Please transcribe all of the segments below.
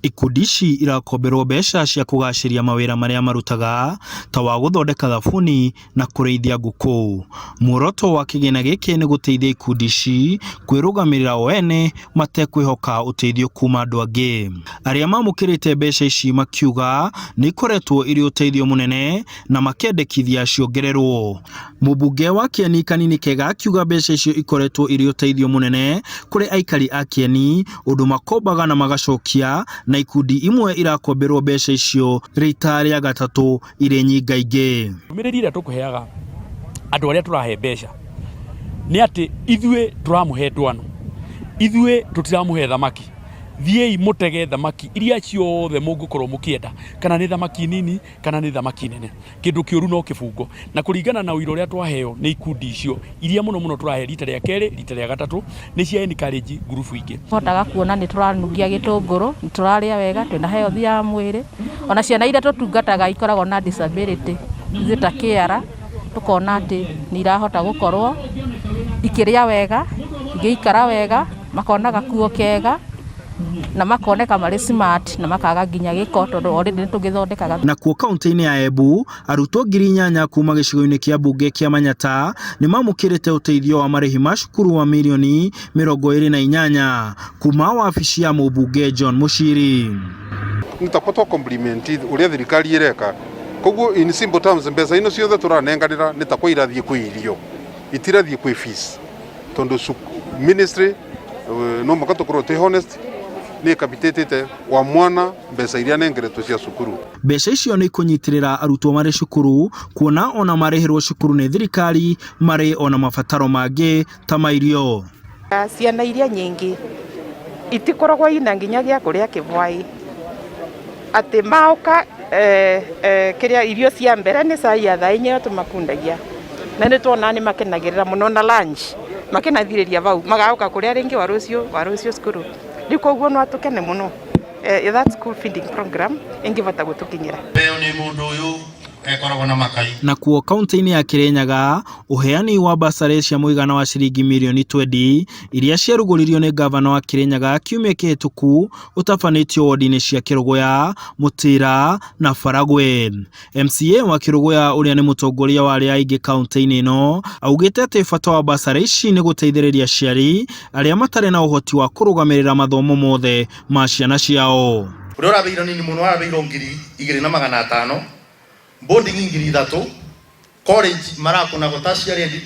Ikundi ici irakomberwo mbeca cia kũgacĩria mawĩra marĩa marutaga ta wa gũthondeka thabuni na kũrĩithia ngũkũ. Muoroto wa kĩgĩna gĩkĩ nĩ gũteithia ikundi ici kwĩrũgamĩrĩra o ene matekwĩhoka ũteithio kuma andũ angĩ. Arĩa mamũkĩrĩte mbeca ici makiuga nĩ ikoretwo irĩ ũteithio mũnene na makendekithia ciongererwo. Mũmbunge wa Kĩeni Kanini Kega akiuga mbeca icio ikoretwo irĩ ũteithio mũnene kũrĩ aikari a Kĩeni ũndũ makombaga na magacokia na ikundi imwe irakomberwo mbeca icio rita rĩa gatatũ irĩ nyingaingĩ. Ndũmĩrĩri ĩrĩa tũkũheaga andũ arĩa tũrahe mbeca nĩ atĩ ithuĩ tũramũhe ndwano, ithuĩ tũtiramũhe thamaki. Thiĩi mũtege thamaki iria ciothe mũngĩkorwo mũkĩenda, kana nĩ thamaki nini kana nĩ thamaki nene. Kĩndũ kĩũru no kĩbungo. Na kũringana na ũira ũrĩa twaheo nĩ ikundi icio, iria mũno mũno tũrahe rita rĩa kerĩ, rita rĩa gatatũ, nĩ cia encourage ngurubu ingĩ. Hotaga kuona nĩ tũranungia gĩtũngũrũ, nĩ tũrarĩa wega, twĩna health ya mwĩrĩ, ona ciana iria tũtungataga ikoragwo na disability, ithuĩ ta kĩara, tũkona atĩ nĩ irahota gũkorwo ikĩrĩa wega, igĩikara wega, makona gakuo kega, na makoneka marĩ smart na makaga nginya gĩko tondũ already nĩ tũgĩthondekaga. Nakuo kaunti-inĩ ya Embu, arutwo 8,000 kuma gĩcigo-inĩ kĩa mbunge kĩa Manyata nĩ mamũkĩrĩte ũteithio wa marĩhi ma cukuru wa mirioni 28 kuma wabici ya mũmbunge John Muchiri. Nĩ ta compliment ũrĩa thirikari ĩreka. Koguo in simple terms, mbeca ino ciothe tũranenganĩra nĩ ta kwa irathiĩ kwĩ irio, itirathiĩ kwĩ fees, tondũ ministry no mũhaka tũkorwo twĩ honest, nĩ ĩkabitatĩte wa mwana mbeca iria anengeretwo cia cukuru. Mbeca icio nĩ ikũnyitĩrĩra arutwo marĩ cukuru kuona ona marĩhĩrwo cukuru nĩ thirikari marĩ ona mabataro mangĩ ta ma irio. Ciana iria nyingĩ itikoragwo ina nginya gĩa kũrĩa kĩbwai, atĩ maũka kĩrĩa irio cia mbere nĩ cai ya thaa 4 tũmakundagia, na nĩ tuonaga nĩ makenagĩrĩra mũno, na lunch makenathirĩria vau, magaũka kũrĩa rĩngĩ wa rũciũ cukuru. Rĩu koguo no tũkene mũno that school feeding program ĩngĩbota gũtũkinyĩra. Mbeo nĩ mũndũ ũyũ ekoragwo na makai. Nakuo kaunti-inĩ ya Kirinyaga, ũheani wa basarĩ cia mũigana wa ciringi mirioni 20 iria ciarugũririo nĩ ngavana wa Kirinyaga kiumia kĩhĩtũku ũtabanĩtio wodi-inĩ cia Kĩrũgũya, Mũtĩra na Baragwe. MCA wa Kĩrũgũya ũrĩa nĩ mũtongoria wa arĩa aingĩ kaunti-inĩ ĩno augĩte atĩ bata wa basarĩ ici nĩ gũteithĩrĩria aciari arĩa matarĩ na ũhoti wa kũrũgamĩrĩra mathomo mothe ma ciana ciao. Ũrĩa ũrabeirwo nini mũno arabeirwo 2,500, boarding 3,000, college marakunagwo tertiary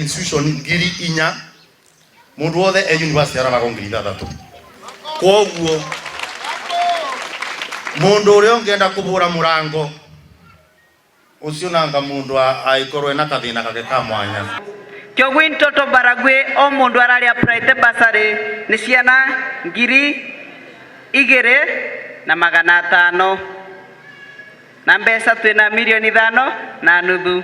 institution 4,000, mundu wothe e university araragwo 6,000. Koguo mundu uria ungienda kubura murango ucio nanga mundu aikorwo ena kathina gake ka mwanya. Kĩogwin Toto Baragwe o mũndũ ararĩ applyte bursary nĩ ciana 2,500 na mbeca twĩna mirioni 5.5.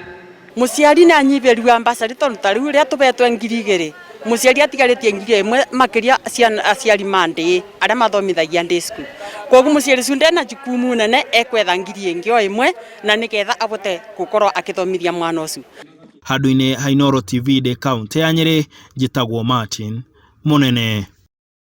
Muciari nĩ anyibĩriwa bursary, tondũ ta rĩu rĩrĩa tũbetwe 2,000, mũciari atigarĩtie 1,000 makĩria aciari ma ndĩ arĩa mathomithagia ndĩ cukuru. Koguo mũciari ũcio ndena jukumu nene ekwetha 1,000 o ĩmwe na nĩgetha abote gũkorwo akĩthomithia mwana ũcio. Handũ-inĩ ha Inooro TV ndĩ kaunti ya Nyĩrĩ, njĩtagwo Martin Mũnene.